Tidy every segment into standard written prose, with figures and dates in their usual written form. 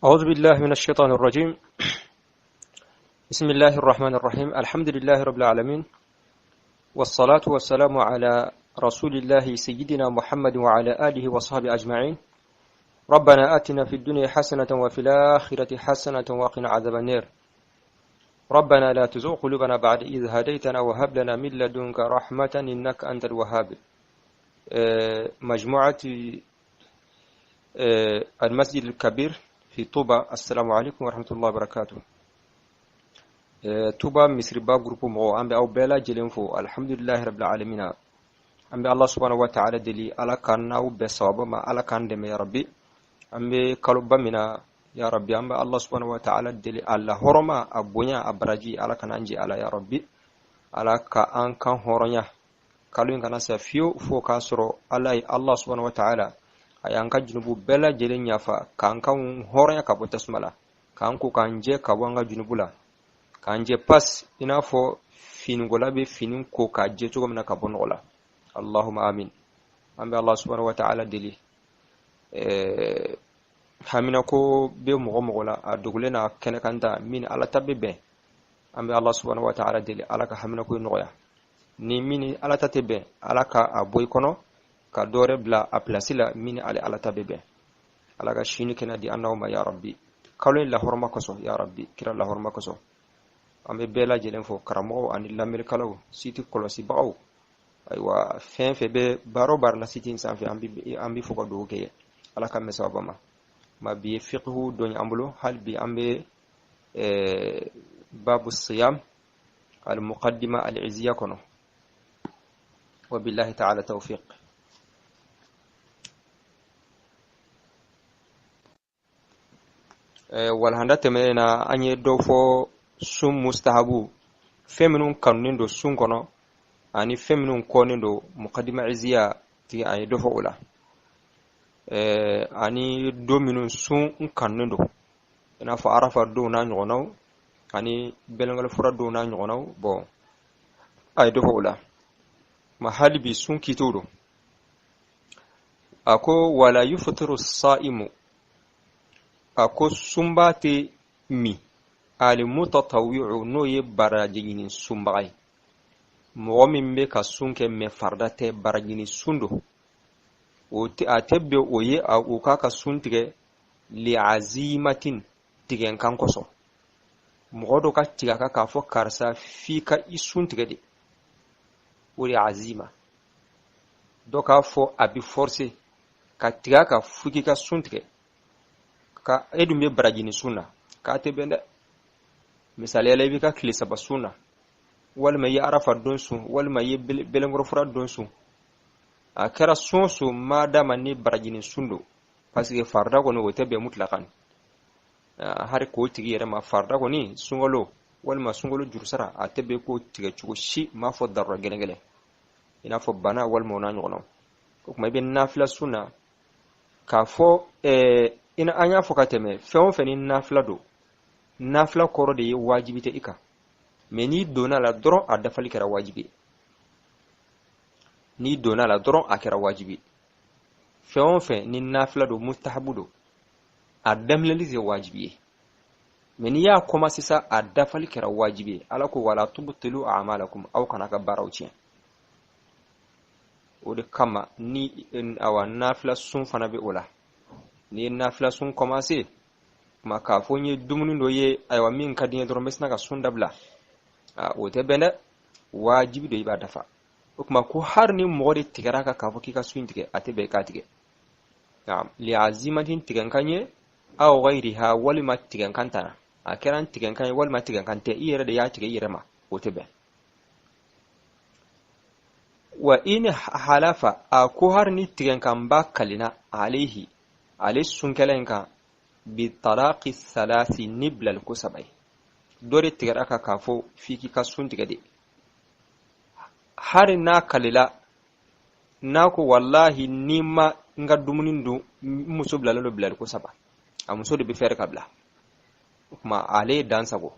أعوذ بالله من الشيطان الرجيم. بسم الله الرحمن الرحيم. الحمد لله رب العالمين، والصلاة والسلام على رسول الله سيدنا محمد وعلى آله وصحبه أجمعين. ربنا آتنا في الدنيا حسنة وفي الآخرة حسنة وقنا عذاب النار. ربنا لا تزغ قلوبنا بعد إذ هديتنا وهب لنا من لدنك رحمة إنك أنت الوهاب. مجموعة المسجد الكبير في طوبة، السلام عليكم ورحمة الله وبركاته. طوبة misiriba groupe mɔgɔw, an bɛ aw bɛɛ lajɛlen fo. Alhamdulilahi rabbil alamina. An bɛ Allah subhanahu wa ta'ala deli, Ala k'an n'aw bɛɛ sawaba ma, Ala k'an dɛmɛ ya Rabbi. An bɛ kaloba min na ya Rabbi, an bɛ Allah subhanahu wa ta'ala deli, a lahɔrɔma, a bonya, a baraji, Ala kana an jɛ ala ya Rabbi. Ala ka an kan hɔrɔnya, kalo in kana sa fiyewu fo k'a sɔrɔ Ala ye, Allah subhanahu wa ta'ala a y'an ka junubu bɛɛ lajɛlen yafa, k'an kan hɔrɔnya ka bɔ tasuma la, k'an ko k'an jɛ ka bɔ an ka junubu la, k'an jɛ pas i n'a fɔ finikola bɛ fini ko k'a jɛ cogo min na ka bɔ nɔgɔ la. Allahumma amin. An bɛ Allah subhanahu wa ta'ala deli, haminako bɛ mɔgɔ mɔgɔ la, a dogolen n'a kɛnɛ kan ta, min Ala ta bɛ bɛn, an bɛ Allah subhanahu wa ta'ala deli, Ala ka haminako nɔgɔya. Ni min Ala ta tɛ bɛn, Ala ka a bɔ i kɔnɔ ka dɔ wɛrɛ bila a pilasi la min ale Ala ta bɛ bɛn. Ala ka sini kɛnɛ di an n'aw ma ya Rabbi, kalo in lahɔrɔma kosɔn ya Rabbi, kira lahɔrɔma kosɔn. An bɛ bɛɛ lajɛlen fo, karamɔgɔw ani lamɛnnikɛlaw, site kɔlɔsibagaw, ayiwa fɛn fɛn bɛ baara o baara la site in sanfɛ, an bɛ fo ka dugawu kɛ, Ala ka mɛn sababa ma. Ma bi ye fiqhu dɔ ye an bolo, hali bi an bɛ babu siyam al muqaddima al iziya kɔnɔ. Wa billahi ta'ala tawfiq. Walhanda tɛmɛnen na, an ye dɔ fɔ sun mustahabu, fɛn minnu kanunen don sun kɔnɔ ani fɛn minnu kɔnnen don. Muqaddima iziya tigi, an ye dɔ fɔ o la, ani don minnu sun kanunen don, i n'a fɔ arafa don n'a ɲɔgɔnnaw ani bɛlɛnkɛlɛfura don n'a ɲɔgɔnnaw. Bɔn, a ye dɔ fɔ o la. Ma hali bi sun kitiw don. A ko wala yuftiru sa'imu, a ko sunba tɛ min, ali mutatawi'u, n'o ye baraji ɲini sunbaga ye, mɔgɔ min bɛ ka sun kɛ mɛ farida tɛ, baraji ɲini sun don, o tɛ, a tɛ bɛn o ye o k'a ka sun tigɛ li azimatin, tigɛnkan kosɔn. Mɔgɔ dɔ ka tigɛ a kan k'a fɔ karisa f'i ka i sun tigɛ de, o de ye azima. Dɔ k'a fɔ a bɛ forcer ka tigɛ a kan f'i k'i ka sun tigɛ, ka e dun bɛ baraji ɲini sun na, k'a tɛ bɛn dɛ. Misaliya la, i b'i ka tile 3 sun na, walima i ye arafa don sun, walima i ye bɛlɛnkɔrɔfura don sun, a kɛra sun o sun, madama ni baraji ɲini sun don, parce que farida kɔni o tɛ bɛn mutlakan, hari k'o tigi yɛrɛ ma farida kɔni sunkalo walima sunkalo jurusara, a tɛ bɛn k'o tigɛ cogo si, m'a fɔ darura gɛlɛn gɛlɛn i n'a fɔ bana walima o n'a ɲɔgɔnnaw. O tuma i bɛ nafila sun na k'a fɔ ina an y'a fɔ ka tɛmɛ, fɛn o fɛn ni nafila don, nafila kɔrɔ de ye wajibi tɛ i kan, mɛ n'i donna a la dɔrɔn a dafali kɛra wajibi ye. N'i donna a la dɔrɔn a kɛra wajibi ye. Fɛn o fɛn ni nafila don, mustahabu don, a daminɛli tɛ wajibi ye, mɛ n'i y'a commencé sa, a dafali kɛra wajibi ye. Ala ko wala tubtilu a'malakum, aw kana ka baaraw tiɲɛ. O de kama ni awa nafila sun fana bɛ o la, n'i ye nafila sun commencé, kuma k'a fɔ n ye dumuni dɔ ye, ayiwa min ka di n ye dɔrɔn n bɛ sina ka sun dabila, o tɛ bɛn dɛ, wajibi don, i b'a dafa. O tuma ko hali ni mɔgɔ de tigɛra kan k'a fɔ k'i ka sun tigɛ, a tɛ bɛn i k'a tigɛ. Li azimatin, tigɛnkan ye, aw ghayriha, walima tigɛnkan tana, a kɛra tigɛnkan ye walima tigɛnkan tɛ, i yɛrɛ de y'a tigɛ i yɛrɛ ma, o tɛ bɛn. Wa in halafa, a ko hali ni tigɛnkanba kalina alayhi, ale sunkɛla in kan, bi talaqi salasi, ni bilali ko 3 ye. Dɔ de tigɛra kan k'a fɔ f'i k'i ka sun tigɛ de, hali n'a kalila, n'a ko walahi n'i ma n ka dumuni dun, n muso bilalen don bilali ko 3, a muso de bɛ fɛɛrɛ ka bila. O tuma ale ye dan sago,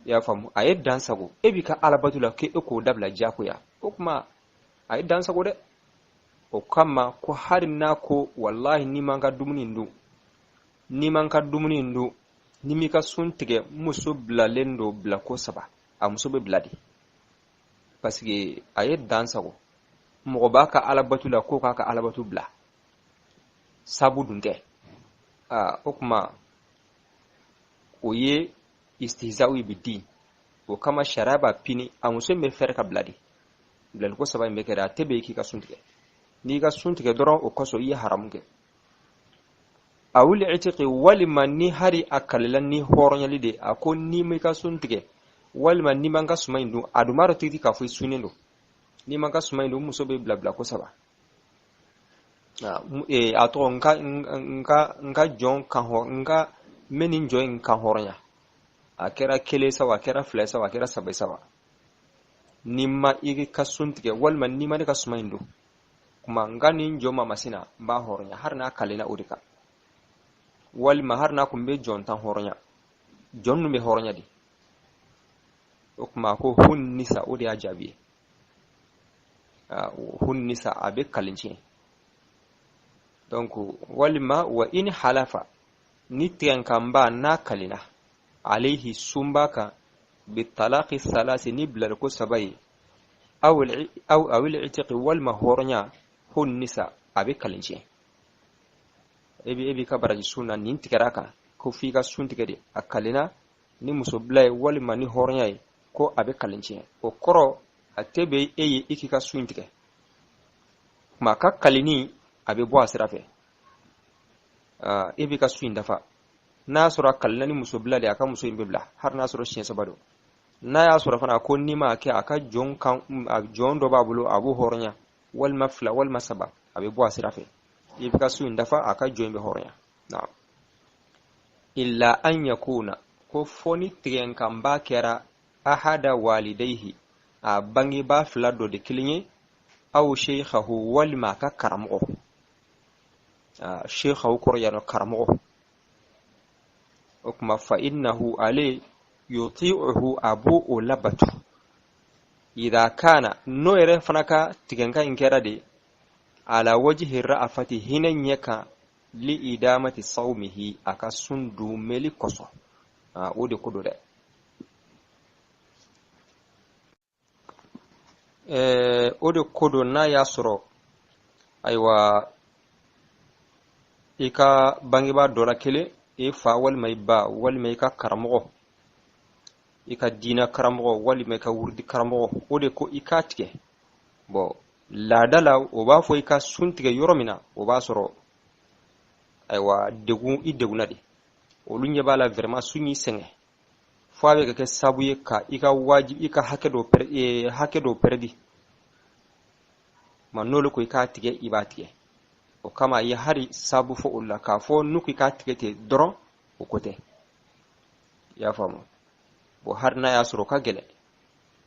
i y'a faamu, a ye dan sago. E b'i ka alabato la k'e k'o dabila diyagoya, o tuma a ye dan sago dɛ. O kama ko hali n'a ko walahi n'i ma n ka dumuni dun, N'i ma n ka dumuni in dun, n'i m'i ka sun tigɛ, muso bilalen don bila ko saba. A muso bɛ bila de, parce que a ye dan sago. Mɔgɔ b'a ka alabatu la ko k'a ka alabatu bila, sabu dun tɛ. Aa, o tuma o ye istihzaw bi din. O kama sariya b'a pini, a muso in bɛ fɛrɛ ka bila de. Bilaliko saba in bɛ kɛ de, a tɛ bɛn i k'i ka sun tigɛ. N'i ka sun tigɛ dɔrɔn, o kosɔn i ye haramu kɛ. Awil itiqi, walima ni hari a kalila ni hɔrɔnyali de, a ko n'i ma i ka sun tigɛ, walima n'i ma n ka suman in dun, a dun b'a dɔn tigitigi k'a fɔ i sunnen don, n'i ma n ka suman in dun, muso bɛ bila ko saba. A tɔgɔ n ka jɔn kan hɔ, n ka n bɛ nin jɔn in kan hɔrɔnya. A kɛra kelen saba, a kɛra fila saba, a kɛra saba saba. N'i ma i ka sun tigɛ, walima n'i ma ne ka suman in dun, kuma n ka nin jɔn ma masina, n b'a hɔrɔnya. Hali n'a kalenna o de kan, walima hali n'a kun bɛ jɔn 10 hɔrɔnya, jɔn ninnu bɛ hɔrɔnya de. O tuma ko hunnisa, o de y'a jaabi ye. Hunnisa, a bɛ kalen tiɲɛ. Donc walima wa in halafa, ni tigɛnkanba n'a kalenna alayhi, sunba kan, bitalaqi salasi, ni bilaliko saba ye, aw awil itiqi, walima hɔrɔnya, hunnisa, a bɛ kalen tiɲɛ. E b'i ka baraji sun na, nin tigɛra kan ko f'i ka sun tigɛ de. A kalenna ni muso bila ye walima ni hɔrɔnya ye, ko a bɛ kalen tiɲɛ. O kɔrɔ, a tɛ bɛ e ye i k'i ka sun tigɛ. Kuma ka kalenni, a bɛ bɔ a sira fɛ, e b'i ka sun in dafa. N'a y'a sɔrɔ a kalenna ni muso bila de, a ka muso in bɛ bila, hali n'a sɔrɔ siɲɛ saba don. N'a y'a sɔrɔ fana ko n'i m'a kɛ, a ka jɔn kan, jɔn dɔ b'a bolo, a b'o hɔrɔnya, walima fila walima saba, a bɛ bɔ a sira fɛ. I bɛ ka sun in dafa, a ka jɔn in bɛ hɔrɔnya. Naam, illa an yakuna, ko fɔ ni tigɛnkanba kɛra ahada walidayhi, a bangebaa fila dɔ de kelen ye, aw sheikhahu, walima a ka karamɔgɔ. Sheikhahu kɔrɔ yan karamɔgɔ. O kuma fa innahu, ale yuti'uhu, a b'o o labatu. Idha kana, n'o yɛrɛ fana ka tigɛnkan in kɛra de ala wajhi ra'afati, hinɛ ɲɛ kan, li idamati sawmihi, a ka sun dumeli kosɔn. O de ko don dɛ. O de ko don. N'a y'a sɔrɔ, ayiwa, i ka bangebaa dɔ la kelen, i fa walima i ba walima i ka karamɔgɔ, i ka diinɛ karamɔgɔ walima i ka wurudi karamɔgɔ, o de ko i k'a tigɛ. Bɔn, laada la, o b'a fɔ i ka sun tigɛ yɔrɔ min na, o b'a sɔrɔ, ayiwa, degun, i degunna de. Olu ɲɛ b'a la vraiment sun y'i sɛgɛn fo a bɛ ka kɛ sababu ye ka i ka wajib, i ka hakɛ dɔ pɛrɛdi ma. N'olu ko i k'a tigɛ, i b'a tigɛ. O kama i ye hari sababu fɔ olu la k'a fɔ n'u ko i k'a tigɛ ten dɔrɔn, o ko tɛ. I y'a faamu? Bon, hali n'a y'a sɔrɔ o ka gɛlɛn,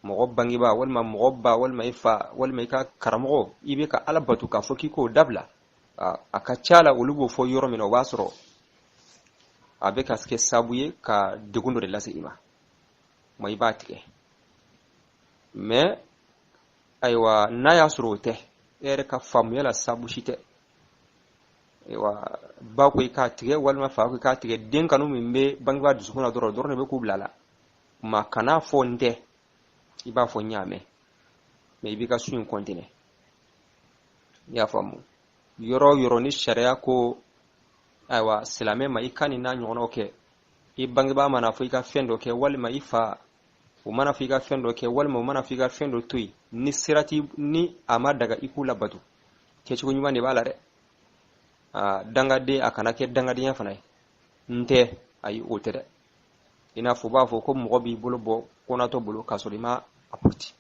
mɔgɔ bangebaa walima mɔgɔ ba walima i fa walima i ka karamɔgɔ, i bɛ ka Ala bato, k'a fɔ k'i k'o dabila, a ka ca la olu b'o fɔ yɔrɔ min na, o b'a sɔrɔ a bɛ ka kɛ sababu ye ka degun dɔ de lase i ma. Ma i b'a tigɛ. Mais ayiwa, n'a y'a sɔrɔ o tɛ, e yɛrɛ ka faamuya la, sababu si tɛ, ayiwa, ba ko i k'a tigɛ walima fa ko i k'a tigɛ, den kanu min bɛ bangebaa dusukun na dɔrɔn dɔrɔn de bɛ k'u bila la. Ma kan'a fɔ n tɛ, i b'a fɔ n y'a mɛn, mais i b'i ka sun in continuer. I y'a faamu? Yɔrɔ o yɔrɔ ni sariya ko, ayiwa, silamɛ ma, i ka nin n'a ɲɔgɔnnaw kɛ, i bangebaa mana fɔ i ka fɛn dɔ kɛ, walima i fa o mana fɔ i ka fɛn dɔ kɛ, walima o mana fɔ i ka fɛn dɔ to yen, ni sira ti ni a ma daga, i k'u labato. Kɛcogo ɲuman de b'a la dɛ. Dangaden, a kana kɛ dangadenya fana ye. N tɛ, ayi, o tɛ dɛ. I n'a fɔ u b'a fɔ ko mɔgɔ b'i bolo bɔ kɔnatɔ bolo k'a sɔrɔ i ma a puruti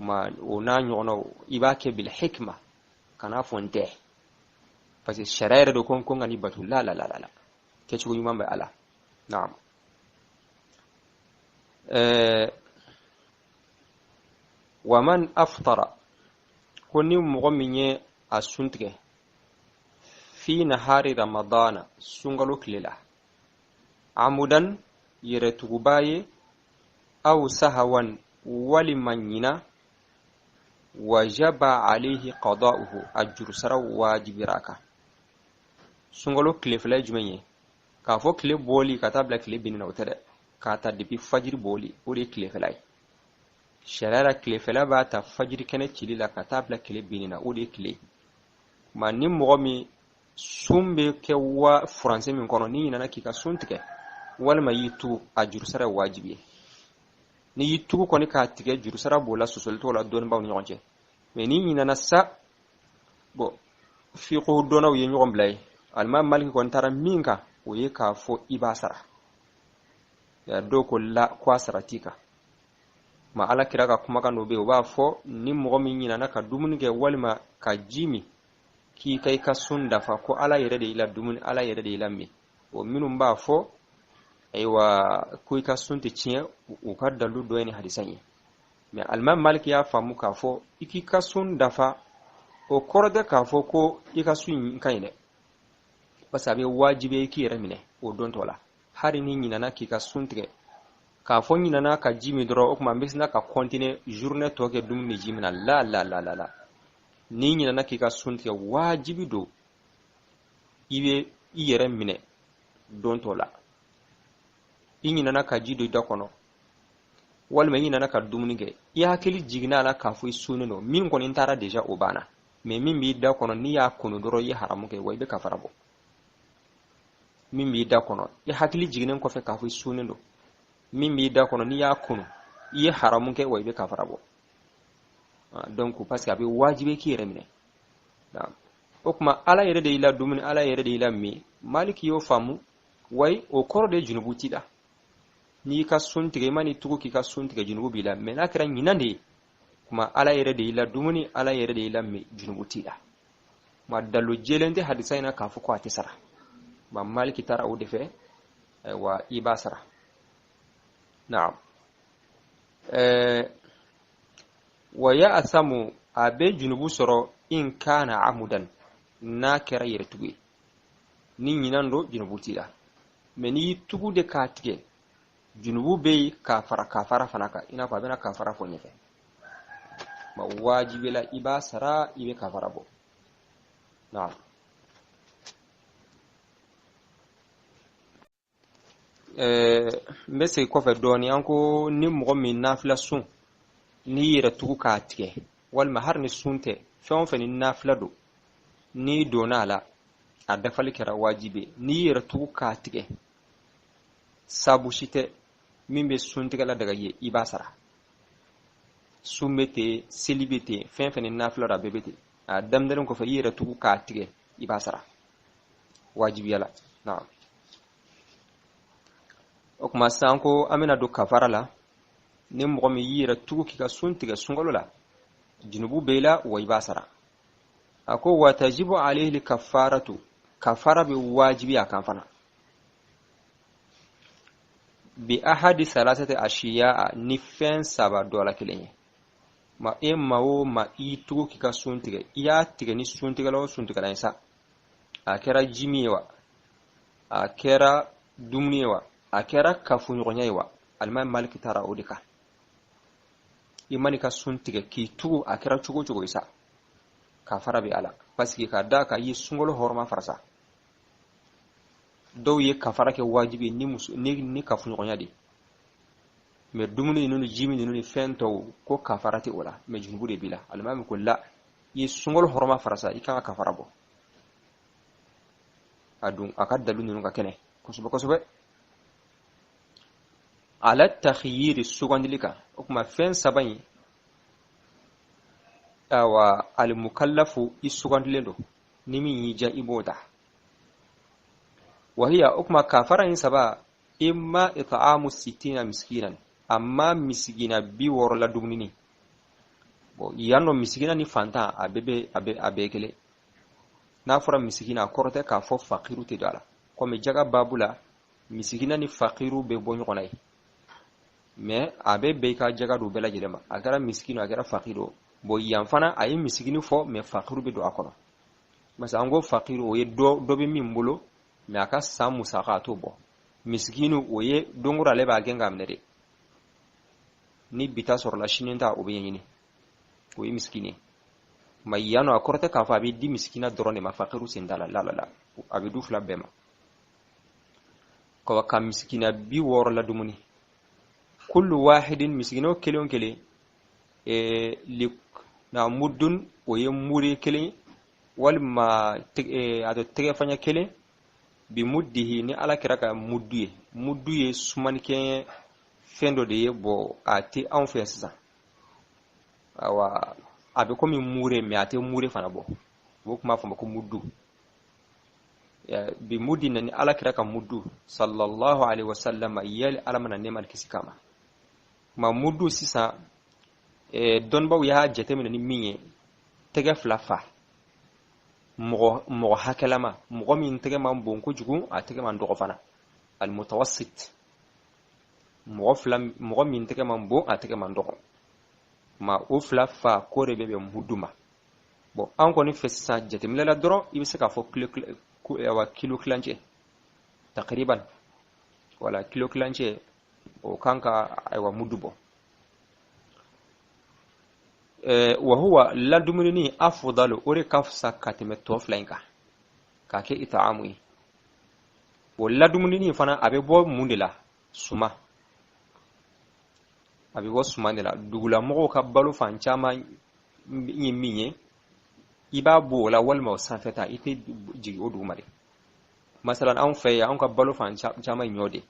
ma, o n'a ɲɔgɔnnaw, i b'a kɛ bil hikma. Kana fɔ n tɛ, parce que sariya yɛrɛ de ko n ka n'i bato. La la la la la, kɛcogo ɲuman bɛ a la. Naam. Wa man aftara, ko ni mɔgɔ min ye a sun tigɛ fi nahari ramadana, sunkalo tile la, amudan, yɛrɛtuguba ye, aw sahawan, walima ɲina, wajaba alayhi qada'uhu, a jurusara wajibira a kan. Sunkalo tile fila ye jumɛn ye? K'a fɔ tile bɔli ka taa bila tile binni na, o tɛ dɛ. K'a ta depuis fajiri bɔli, o de ye tilefɛla ye. Sariya la, tilefɛla b'a ta fajiri kɛnɛ cili la ka taa bila tile binni na, o de ye tile ye. Ma ni mɔgɔ min sun bɛ kɛ wa furancɛ min kɔnɔ, n'i ɲinɛna k'i ka sun tigɛ walima y'i tugu, a jurusara ye wajibi ye. N'i y'i tugu kɔni k'a tigɛ, jurusara b'o la, sɔsɔli t'o la dɔnnibaaw ni ɲɔgɔn cɛ. Mais n'i ɲinɛna sa, bon, fiqhu dɔnnaw ye ɲɔgɔn bila ye. Alimami Maliki kɔni taara min kan, o ye k'a fɔ i b'a sara. Dɔw ko la, ko a sara t'i kan. Ma Ala kira ka kumakan dɔ bɛ yen, o b'a fɔ ni mɔgɔ min ɲinɛna ka dumuni kɛ walima ka ji min, k'i ka i ka sun dafa, ko Ala yɛrɛ de y'i la dumuni, Ala yɛrɛ de y'i la min. O minnu b'a fɔ ayiwa ko i ka sun tɛ tiɲɛ, u ka dalu dɔ ye ni hadisa ye. Mais alimami Maliki y'a faamu k'a fɔ i k'i ka sun dafa, o kɔrɔ tɛ k'a fɔ ko i ka sun in ka ɲi dɛ, parce que a bɛ wajibiya i k'i yɛrɛ minɛ o don tɔ la. Hali n'i ɲinɛna k'i ka sun tigɛ, k'a fɔ ɲinɛna ka ji min dɔrɔn, o tuma n bɛ sina ka continuer journée tɔ kɛ dumuni ni ji min na, la la la la la. N'i ɲinɛna k'i ka sun tigɛ, wajibi don i bɛ i yɛrɛ minɛ don tɔ la. I ɲinɛna ka ji don i da kɔnɔ walima i ɲinɛna ka dumuni kɛ, i hakili jiginna a la k'a fɔ i sunnen don, min kɔni taara déjà o banna. Mais min b'i da kɔnɔ, n'i y'a kunu dɔrɔn, i ye haramu kɛ, wa i bɛ kafara bɔ. Min b'i da kɔnɔ, i hakili jiginnen kɔfɛ k'a fɔ i sunnen don, min b'i da kɔnɔ, n'i y'a kunu, i ye haramu kɛ, wa i bɛ kafara bɔ. Donc parce que a bɛ wajibi k'i yɛrɛ minɛ. O tuma Ala yɛrɛ de y'i la dumuni, Ala yɛrɛ de y'i la min. Maliki y'o faamu, wayi, o kɔrɔ de ye junubu t'i la. N'i ka sun tigɛ, i ma n'i tugu k'i ka sun tigɛ, junubu b'i la. Mais n'a kɛra ɲinan de ye, kuma Ala yɛrɛ de y'i la dumuni, Ala yɛrɛ de y'i la min, junubu t'i la. Ma dalilu jɛlen tɛ hadisa in na k'a fɔ ko a tɛ sara. Ma Maliki taara o de fɛ, ayiwa, i b'a sara. Naam. Wa ya'thamu, a bɛ junubu sɔrɔ, in kana amudan, n'a kɛra yɛrɛtugu ye. Ni ɲinan don, junubu t'i la. Mais n'i y'i tugu de k'a tigɛ, junubu bɛ yen k'a fara kafara fana kan, i n'a fɔ a bɛna kafara fɔ ɲɛfɛ. Ma wajibi la, i b'a sara, i bɛ kafara bɔ. Naam. N bɛ segin kɔfɛ dɔɔnin. An ko ni mɔgɔ min nafila sun, n'i yɛrɛ tugu k'a tigɛ, walima hali ni sun tɛ, fɛn o fɛn ni nafila don, n'i donna a la, a dafali kɛra wajibi ye. N'i yɛrɛ tugu k'a tigɛ, sabu si tɛ min bɛ suntigɛ la daga ye, i b'a sara. Sun bɛ ten, seli bɛ ten, fɛn fɛn ni nafila don, a bɛɛ bɛ ten. A daminɛlen kɔfɛ, i yɛrɛ tugu k'a tigɛ, i b'a sara wajibiya la. Naam. O tuma sisan ko an bɛna don kafara la. Ni mɔgɔ min y'i yɛrɛ tugu k'i ka sun tigɛ sunkalo la, junubu bɛ i la, wa i b'a sara. A ko wa tajibu alayhi kafaratu, kafara bɛ wajibi a kan fana, bi ahadi salasati ashiya, ni fɛn saba dɔ la kelen ye. Ma e ma o ma i tugu k'i ka sun tigɛ, i y'a tigɛ ni suntigɛla o suntigɛla ye sa, a kɛra ji min ye wa, a kɛra dumuni ye wa, a kɛra kafoɲɔgɔnya ye wa, alimami Maliki taara o de kan. I man'i ka sun tigɛ k'i tugu, a kɛra cogo o cogo ye sa, kafara bɛ a la, parce que ka d'a kan i ye sunkalo hɔrɔma farasa. Dɔw ye kafara kɛ wajibi ni muso ni kafoɲɔgɔnya de, mais dumuni ninnu ni ji min ninnu ni fɛn tɔw, ko kafara tɛ o la, mais junubu de b'i la. Alimami ko la, i ye sunkalo hɔrɔma farasa, i kan ka kafara bɔ. A dun a ka dalu ninnu ka kɛnɛ kosɛbɛ kosɛbɛ. Ala takhiyiri, sugandili kan. O tuma fɛn saba in, awa, alimukallafu, i sugandilen don, ni min y'i diya i b'o ta. Wahiya, o tuma kafara in saba, imma it'amu sittina miskinan, amma misikina 60 la dumuni. Bon, yan nɔ misikina ni fantan, a bɛɛ bɛ a bɛ a bɛɛ kelen. N'a fɔra misikina, a kɔrɔ tɛ k'a fɔ fakiru tɛ don a la. Komi jaga baabu la, misikina ni fakiru bɛ bɔ ɲɔgɔn na ye, mais a bɛ bɛn i ka jaga don bɛɛ lajɛlen ma, a kɛra misikina, a kɛra fakiru. Bon, yan fana a ye misikini fɔ, mais fakiru bɛ don a kɔnɔ, parce que an ko fakiru, o ye dɔ bɛ min bolo, mais a ka san musaka a t'o bɔ. Misikinu, o ye don o don ale b'a gɛn k'a minɛ de, ni bi ta sɔrɔla, sini ta o bɛ ɲɛɲini, o ye misikini ye. Mais yan nɔ a kɔrɔ tɛ k'a fɔ a bɛ di misikina dɔrɔn de ma, fakiru sen t'a la. La la la, a bɛ du fila bɛɛ ma. Ka misikina 60 ladumuni. Kullu wahidin, misikina o kelen o kelen, li na muddun, o ye muri kelen walima a to tɛgɛ faɲa kelen, bi muddihi, ni ala kira ka muddu ye. Muddu ye sumanikɛ fɛn dɔ de ye. Bon, a tɛ anw fɛ sisan. Awa, a bɛ komi mure, mais a tɛ mure fana bɔ. U tun b'a fɔ ma ko muddu. Bi muddi na, ni ala kira ka muddu sallallahu alaihi wasallam, yali ala mana nɛɛma kisi kama ma. Muddu sisan, dɔnnibaw y'a jateminɛ ni min ye, tɛgɛ fila fa mɔgɔ mɔgɔ hakɛlama, mɔgɔ min tɛgɛ man bon kojugu, a tɛgɛ man dɔgɔ fana, almutawassit, mɔgɔ fila, mɔgɔ min tɛgɛ man bon, a tɛgɛ man dɔgɔ ma, o fila fa ko de bɛ bɛn muddu ma. Bon, an kɔni fɛ sisan, jateminɛ la dɔrɔn, i bɛ se k'a fɔ awa kilo kilancɛ takriban, wala kilo kilancɛ, o kan ka ayiwa muddu bɔ. Wa huwa, ladumunini, afdalu, o de ka fisa ka tɛmɛ tɔ fila in kan k'a kɛ itaamu ye. O ladumunini fana, a bɛ bɔ mun de la? Suma. A bɛ bɔ suman de la. Dugulamɔgɔw ka balo fan caman ye min ye, i b'a bɔ o la walima o sanfɛ ta, i tɛ jigin o duguma de. Masalan, anw fɛ yan, anw ka balo fan caman ye ɲɔ de.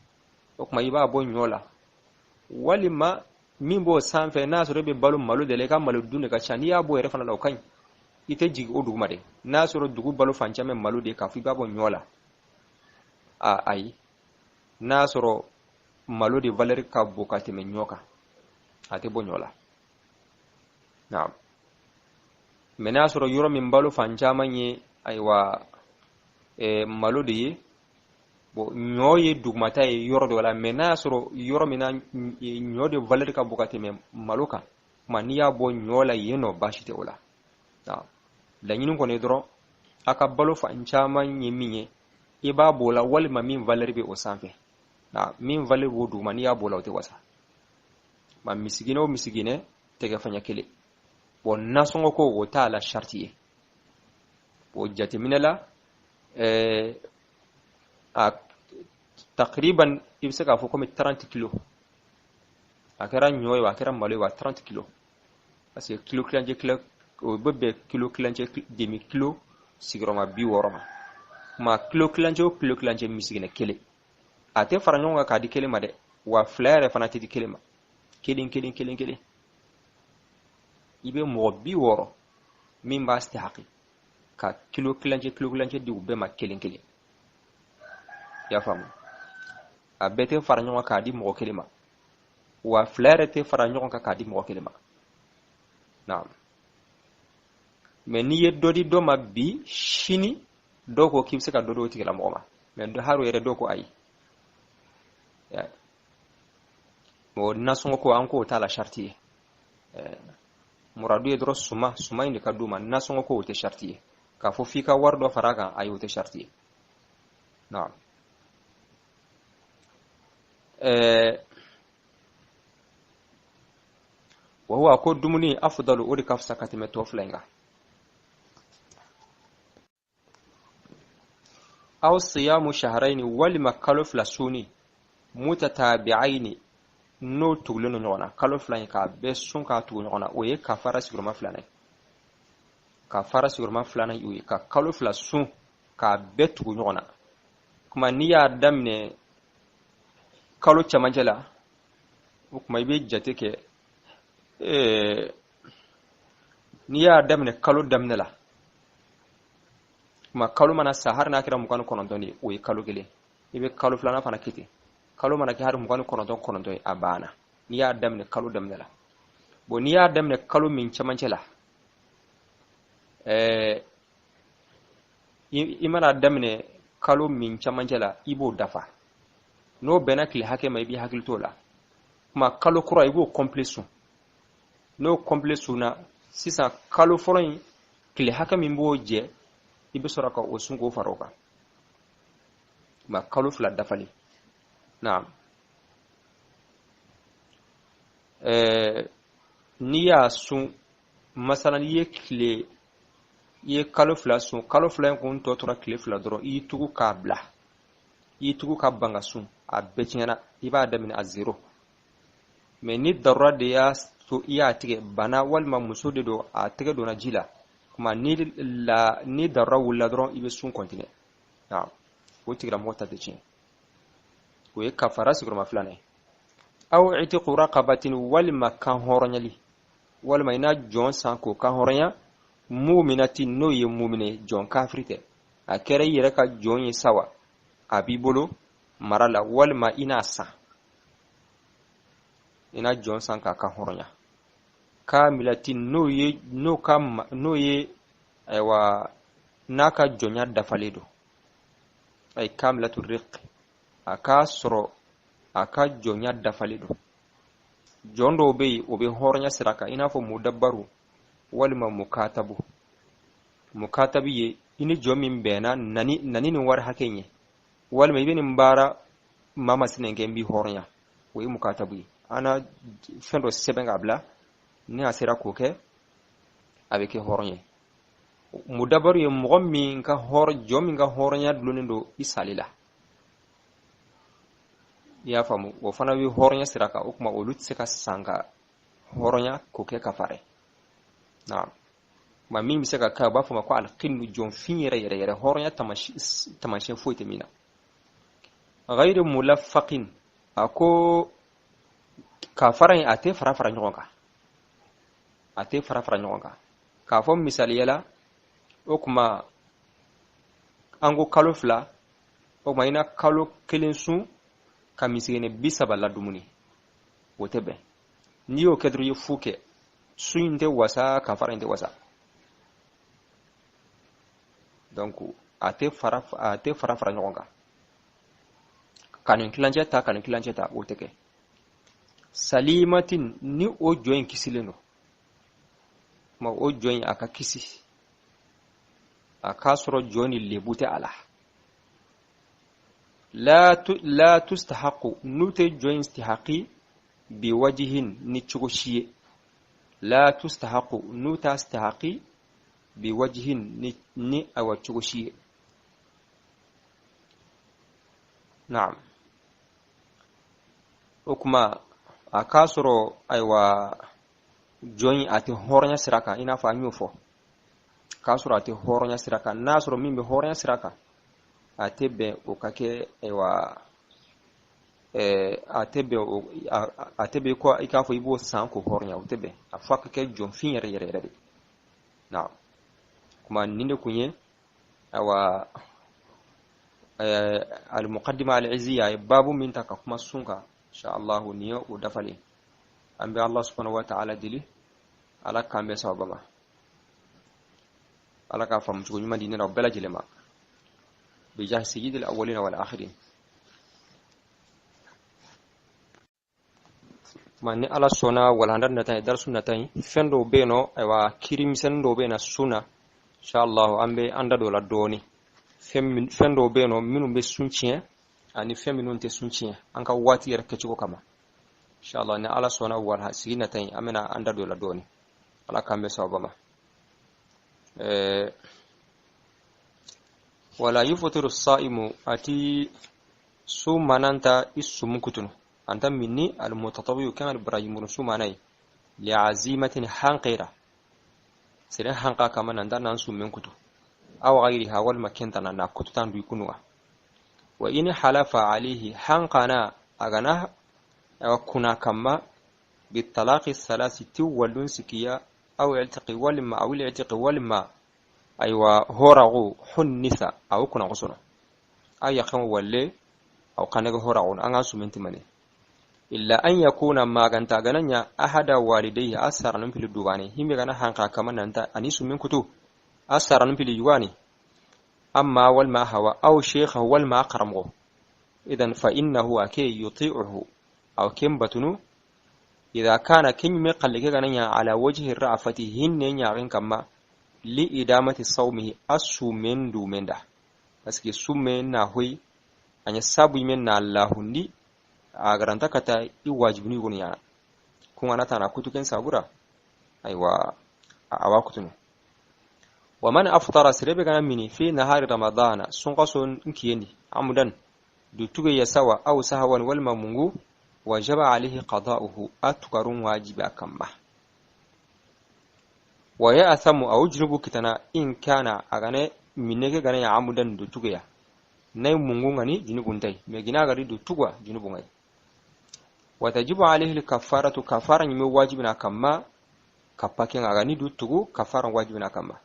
O tuma, i b'a bɔ ɲɔ la walima min b'o sanfɛ. N'a sɔrɔ e bɛ balo malo de la, i ka malo dun de ka ca, n'i y'a bɔ yɛrɛ fana la, o ka ɲi. I tɛ jigin o duguma de. N'a sɔrɔ dugu balo fan caman malo de, k'a fɔ i b'a bɔ ɲɔ la, a ayi. N'a sɔrɔ malo de valeur ka bon ka tɛmɛ ɲɔ kan, a tɛ bɔ ɲɔ la. Naam. Mais n'a sɔrɔ yɔrɔ min balo fan caman ye, ayiwa, malo de ye, bon, ɲɔ ye dugumata ye yɔrɔ dɔ la, mais n'a y'a sɔrɔ yɔrɔ min na ɲɔ de valeur ka bon ka tɛmɛ malo kan, kuma n'i y'a bɔ ɲɔ la yen nɔ, baasi tɛ o la. Laɲini kɔni ye dɔrɔn, a ka balo fan caman ye min ye, i b'a b'o la walima min valeur bɛ o sanfɛ. Min valeur b'o duguma, n'i y'a b'o la, o tɛ wasa ma. Misiginɛ o misiginɛ, tɛgɛ faɲa kelen. Bon, nasɔngɔ ko, o t'a la sariti ye. O jateminɛ la, a takriban i bɛ se k'a fɔ komi 30 kilo. A kɛra ɲɔ ye o, a kɛra malo ye o, a 30 kilo, parce que kilo kilancɛ kilo, o bɛ bɛn kilo kilancɛ demi kilo sigiyɔrɔma 60 ma. Kuma kilo kilancɛ o kilo kilancɛ, misiginɛ kelen. A tɛ fara ɲɔgɔn kan k'a di kelen ma dɛ, wa fila yɛrɛ fana tɛ di kelen ma. Kelen kelen kelen kelen. I bɛ mɔgɔ 60 min b'a stihaki ka kilo kilancɛ kilo kilancɛ di u bɛɛ ma kelen kelen. I y'a faamu? A bɛɛ tɛ fara ɲɔgɔn kan k'a di mɔgɔ kelen ma, wa fila yɛrɛ tɛ fara ɲɔgɔn kan k'a di mɔgɔ kelen ma. Naam. Mais n'i ye dɔ di dɔ ma bi, sini dɔw ko k'i bɛ se ka dɔ di o tigilamɔgɔ ma, mais hali o yɛrɛ, dɔw ko ayi. O nasɔngɔ ko, an k'o t'a la sariti ye. Muradu ye dɔrɔn suma, suma in de ka d'u ma. Nasɔngɔ ko, o tɛ sariti ye k'a fɔ f'i ka wari dɔ fara a kan. Ayi, o tɛ sariti ye. Naam. Wa huwa, ko dumuni, afdalu, o de ka fisa ka tɛmɛ tɔ fila in kan. Aw siyamu shahraini, walima kalo 2 sunni, mutatabi'aini, n'o tugulen don ɲɔgɔn na. Kalo 2 in k'a bɛɛ sun k'a tugu ɲɔgɔn na, o ye kafara sigiyɔrɔma filanan ye. Kafara sigiyɔrɔma filanan ye o ye, ka kalo 2 sun k'a bɛɛ tugu ɲɔgɔn na. Kuma n'i y'a daminɛ kalo cɛmancɛ la, o kuma i bɛ jate kɛ. N'i y'a daminɛ kalo daminɛ la, kuma kalo mana sa, hali n'a kɛra 29 ye, o ye kalo kelen. I bɛ kalo filanan fana kɛ ten. Kalo mana kɛ hali 29 9 ye, a banna, n'i y'a daminɛ kalo daminɛ la. Bon, n'i y'a daminɛ kalo min cɛmancɛ la, i mana daminɛ kalo min cɛmancɛ la, i b'o dafa. N'o bɛnna tile hakɛ ma, i b'i hakili t'o la. Kuma kalo kura, i b'o complet sun. N'o complet sunna sisan, kalo fɔlɔ in tile hakɛ min b'o jɛ, i bɛ sɔrɔ ka o sun k'o fara o kan. Kuma kalo 2 dafalen. Naam. N'i y'a sun, masalan, i ye tile, i ye kalo 2 sun, kalo 2 in kun tɔ tora tile 2 dɔrɔn, i y'i tugu k'a bila. I tugu ka ban ka sun, a bɛɛ tiɲɛna, i b'a daminɛ a zéro. Mais ni darura de y'a to i y'a tigɛ, bana walima muso de don, a tɛgɛ donna ji la, kuma ni la ni darura wulila dɔrɔn, i bɛ sun continuer. Naam, o tigilamɔgɔ ta tɛ tiɲɛ. O ye kafara sigiyɔrɔma filanan ye. Aw itiqu raqabatin, walima kan hɔrɔnyali, walima i na jɔn san k'o kan hɔrɔnya, muminatin, n'o ye mumine, jɔn kafiri tɛ. A kɛra i yɛrɛ ka jɔn ye sawa, a b'i bolo mara la, walima i n'a san, i na jɔn san k'a kan hɔrɔnya, kamilatin, n'o ye n'o ka n'o ye ayiwa n'a ka jɔnya dafalen don, ay kamilatu riq, a k'a sɔrɔ a ka jɔnya dafalen don. Jɔn dɔw bɛ yen, o bɛ hɔrɔnya sira kan, i n'a fɔ mudabaru walima mukatabu. Mukatabu ye i ni jɔn min bɛnna nani nani nin wari hakɛ in ye, walima i bɛ nin baara maa masina kɛ, n b'i hɔrɔnya, o ye mukatabu ye. An na fɛn dɔ sɛbɛn k'a bila, ni a sera k'o kɛ, a bɛ kɛ hɔrɔn ye. Mudabaru ye mɔgɔ min ka hɔrɔn, jɔn min ka hɔrɔnya dulonnen don i sali la, i y'a faamu, o fana bɛ hɔrɔnya sira kan. O tuma olu tɛ se ka san ka hɔrɔnya k'o kɛ kafara ye. Naam, ma min bɛ se ka kɛ, u b'a fɔ ma ko alqinnu, jɔnfin yɛrɛ yɛrɛ yɛrɛ, hɔrɔnya taamasiyɛn foyi tɛ min na. Ghayru mulafaqin, a ko kafara in a tɛ fara fara ɲɔgɔn kan, a tɛ fara fara ɲɔgɔn kan. K'a fɔ misaliya la, o tuma an ko kalo 2, o tuma i na kalo 1 sun ka misigɛnɛ 30 la dumuni, o tɛ bɛn. N'i y'o kɛ dɔrɔn, i ye fu kɛ, sun in tɛ wasa, kafara in tɛ wasa. Donc a tɛ fara fara ɲɔgɔn kan, ka nin tilancɛ ta, ka nin tilancɛ ta, o tɛ kɛ. Salimatin, ni o jɔn in kisilen don, kuma o jɔn in a ka kisi, a k'a sɔrɔ jɔn ni lebu tɛ a la. La tustahaqu, n'u tɛ jɔn in istihaqi bi wajihin, ni cogo si ye. La tustahaqu, n'u t'a istihaqi bi wajihin, ni awa cogo si ye. Naam, o kuma a k'a sɔrɔ ayiwa jɔn in a tɛ hɔrɔnya sira kan, i n'a fɔ an y'o fɔ, k'a sɔrɔ a tɛ hɔrɔnya sira kan. N'a sɔrɔ min bɛ hɔrɔnya sira kan, a tɛ bɛn o ka kɛ, ayiwa a tɛ bɛn o, a tɛ bɛn ko i k'a fɔ i b'o san k'o hɔrɔnya, o tɛ bɛn. A fɔ a ka kɛ jɔnfin yɛrɛ yɛrɛ yɛrɛ de. Naam, kuma nin de kun ye ayiwa al-muqaddima al-izziya, ye babu min ta ka kuma sun kan. Insha Allah nin ye o dafalen. An bɛ Allah subhanahu wa ta'ala deli, Ala k'an bɛn sababa ma, Ala k'a faamu cogo ɲuman di ne na bɛɛ lajɛlen ma, bijahi sayyidil awwalina wal akhirin. Ma ni Ala sɔnna, walanda nata ye, darisu nata ye, fɛn dɔw bɛ yen nɔ, ayiwa kiri misɛnnin dɔw bɛ yen na sun na, insha Allah an bɛ an da don o la dɔɔni. Fɛn dɔw bɛ yen nɔ minnu bɛ sun tiɲɛ, ani fɛn minnu tɛ sun tiɲɛ, an ka waati yɛrɛ kɛcogo kama. Insha Allah ni Ala sɔnna, wala sigi nata ye, an bɛna an da don o la dɔɔni. Ala k'an bɛn sababa ma. Wala yuftiru saimu, ati su mananta i sumu kutunu anta minni almutatawiyu kan albrahimu su manai li'azimatin hanqira sere hanqa kama nanta nan sumen kutu, aw ghayriha, walma kentana na kututan du kunuwa. Wa in halafa alayhi, hanqana agana kuna kama bitalaqi salasi, ti walun sikiya, aw iltaqi walma aw iltaqi walma aywa horagu hunnisa aw kuna gosono ay yakan walle aw kanaga horagu an ga sumenti mane, illa an yakuna maganta gananya ahada walidayhi asaranun fili dubane himbe gana hanka kama nanta ani sumin kutu asaranun fili yuwani amma walma hawa aw shaykha walma qaramgo, idan fa innahu ake yuti'uhu aw kem batunu idha kana kin me qallike gananya ala wajhi ra'afati hinne nyarin kama li idamati sawmihi asumen dumenda, paske sumen na hoy anya sabu men na lahundi a garanta kata i wajibini gonu yana kun ana tana kutuken sagura aiwa awa kutunu. Wa man aftara, sirebe gana mini fi nahari ramadana sun qaso nkiyeni amudan Dutuge ya sawa aw sahawan walma mungu, wajaba alayhi qada'uhu, atukarun wajibi akamma. Wa ya athamu aw junubu kitana in kana agane mineke gane ya amudan dutuge ya nay mungu ngani junubu ntai me gina gari dutugwa junubu ngai. Wa tajibu alayhi al-kafaratu, kafara nyime wajibi na kamma, kapaken agani dutugu kafara wajibi na kamma.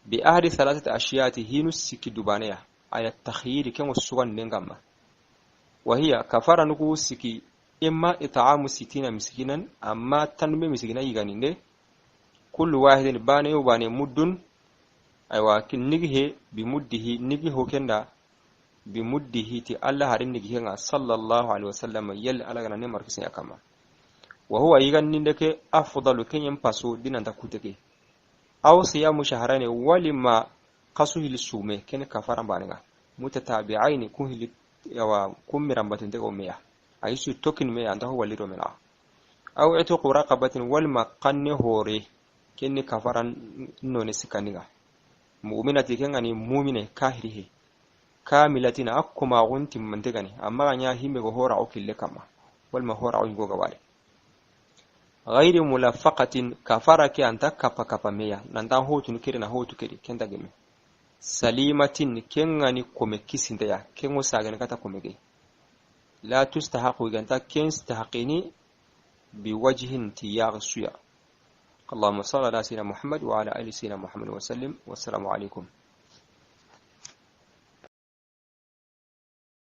Bi ahdi thalathati ashiyati hinu siki dubaneya aya takhyiri ken sugan nengama. Wa hiya kafara nuku siki imma it'amu sitina miskinan, amma tanme miskina yiganinde kullu wahidin bane yo bane muddun, aywa kin nigihe bi muddihi nigi hokenda bi muddihi ti Allah harin nigihe nga sallallahu alaihi wasallam yel ala gana ne markisin yakama. Wa huwa yiganinde ke afdalu kenyen paso dinanta kuteke aw siyamu shahrani walima kasu hili sume ken kafara banega mutatabi'aini kun hili yawa kun mirambatun tego meya ayisu tokin meya anta ho waliro mena aw itiqu raqabatin walma qanne hore kenni kafaran none sikaniga mu'minati kengani mu'mine kahirihe kamilatin akkuma gunti mantegani amma ganya himbe go hora o kille kama walma hora o go gawale غير ملفقة كفارة كي أنت كفا كفا ميا نانتا هوتو نكري na hotu kiri kenta geme salimatin kengani kome kisinta ya kengo sagani kata komege la tustahaqu ganta ken stahaqini biwajhin tiyar suya. اللهم صل على سيدنا محمد وعلى آل سيدنا محمد وسلم، والسلام عليكم.